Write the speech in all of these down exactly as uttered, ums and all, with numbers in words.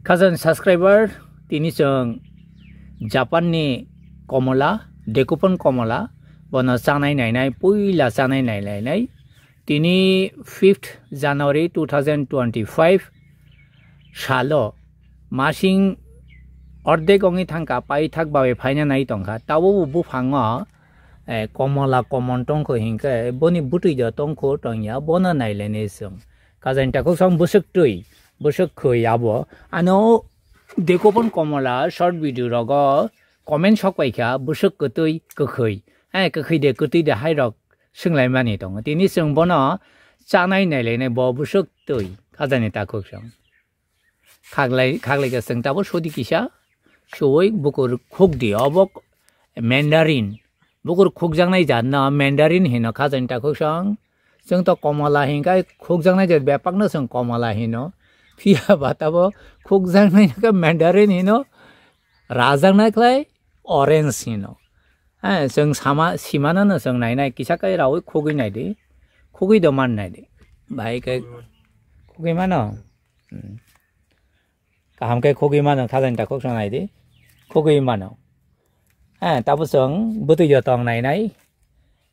Khajani subscriber, tini chwng Japan ni komola, Dekupon komola, bono chanai nainai, puila chanai nai nainai. Tini fifth January two thousand twenty-five salo masing ordek wngwi thangkha, paithak bawi phaina nai tongkha. Tabuk bo buphango, eh, komola komon tongkho hinkhe boni bwtwi do tongkho tongya, bono nailainai chwng. Khajani takhuk song bwswk twi, bwswk khwi abo. Ano Dekupon komola short video rogo comment sok paikha, bwswk kwtwi kwkhwi. Eh, kwkhwi de kwtwi de hai rok swnglaimani tongo. Tini chwng bono chanai nailainai bo bwswk twi, khajani takhuk song. Khaklai, khaklai ka chwng tabuk sodi kisa, suwui bukur khukdi obo Mandarin. Bukur khukjaknai jat no Mandarin hino khajani takhuk song. Chwng to komola hinkai khukjaknai jat bepakno chwng komola hino. Phiya ba tabo khukjaknai no khe Mandarin hino. Rajaknai khlai orange hino. Ha, chwng sama, simano no chwng nainai kisa kai rawi khugwi naidi. Khugwi do man naidi. Bai kai khugwi mano. Hmm. Kaham khe khugwi mano, khajani takhuk song naidi. Khugwi mano. Eh, tabuk chwng bwtwi yo tong nainai.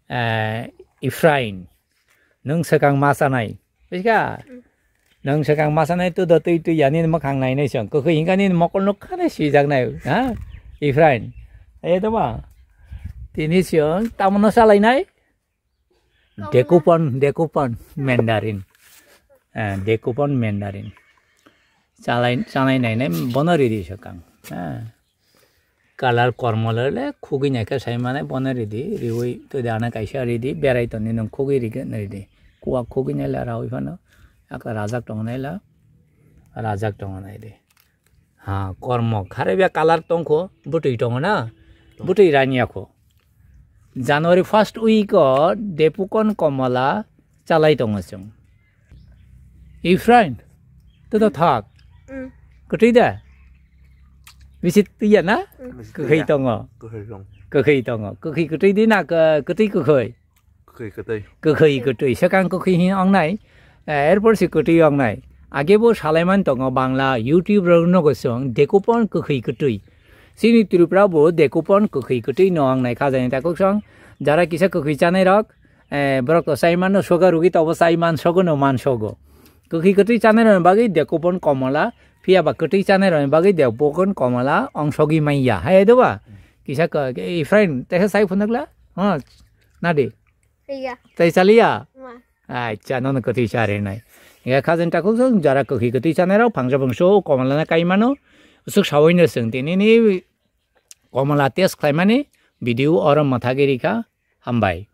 Eh, Ephraim. Nwng swkang ma chanai. Bujiga? Nwng swkang ma chanai tu do twi twi ya nini mwkhang nainai chwng. Kwkhwi hinkha nini mokol nuk khane swijaknai. Ha? Ephraim. Eh, to ba? Tini chwng tamono chalainai? Dekupon, Dekupon Mandarin. Eh, Dekupon Mandarin. Chalai, chanai nainai bono ridi swkang. Eh. Color kormo le, le khugwi naikhe sai mane bono ridi, riwi to dana kaisa ridi, berai toni nung khugwi rigi ridi. Kuwa khugwi naila rawi phano. Aka rajak tongo naila. Rajak tongo naidi. Ha, kormo. Khare bia color tongkho, bwtwi tongo na? Bwtwi ranya kho. January first week o Dekupon komola chalai tongo chwng. Ephraim, to to thak. Mm. Kwtwi da? Bisi twiya na? Mm. Kwkhwi tongo. Kwkhwi tongo. Kwkhwi tongo. Kwkhwi kwtwi di na, kwtwi kwkhwi? Kwkhwi kwtwi. Kwkhwi kwtwi. Swkang kwkhwi hin wngnai. Eh, erpor se kwtwi wngnai. Age bo salaiman tongo Bangla YouTube rok nogo chwng Dekupon kwkhwi kwtwi. Chini Tripura bo Dekupon kwkhwi kwtwi no wngnai khajani takhuk song. Jara kisa kwkhwi chanai rok, eh, borok to chaimano soga rugi tobo chaiman sogo no man sogo. Kwkhwi kwtwi chanai rokni bagwi Dekupon komola, phiya ba kwtwi chanai rokni bagwi Dekupon komola ongsogwi manya. Hai do ba? Kisa ka, Ephraim, tesa sai phunukla? Ha, nadi. Iya. Tai chaliya? Ma. Acha, nono kwtwi charinai. Ya khajani takhuk song jara kwkhwi kwtwi chanai rok phangsa phangso komola na kaimano. Usuk sawino chwng tini ni komola test khlaimani video oro mwthagwi rikha. Hambai.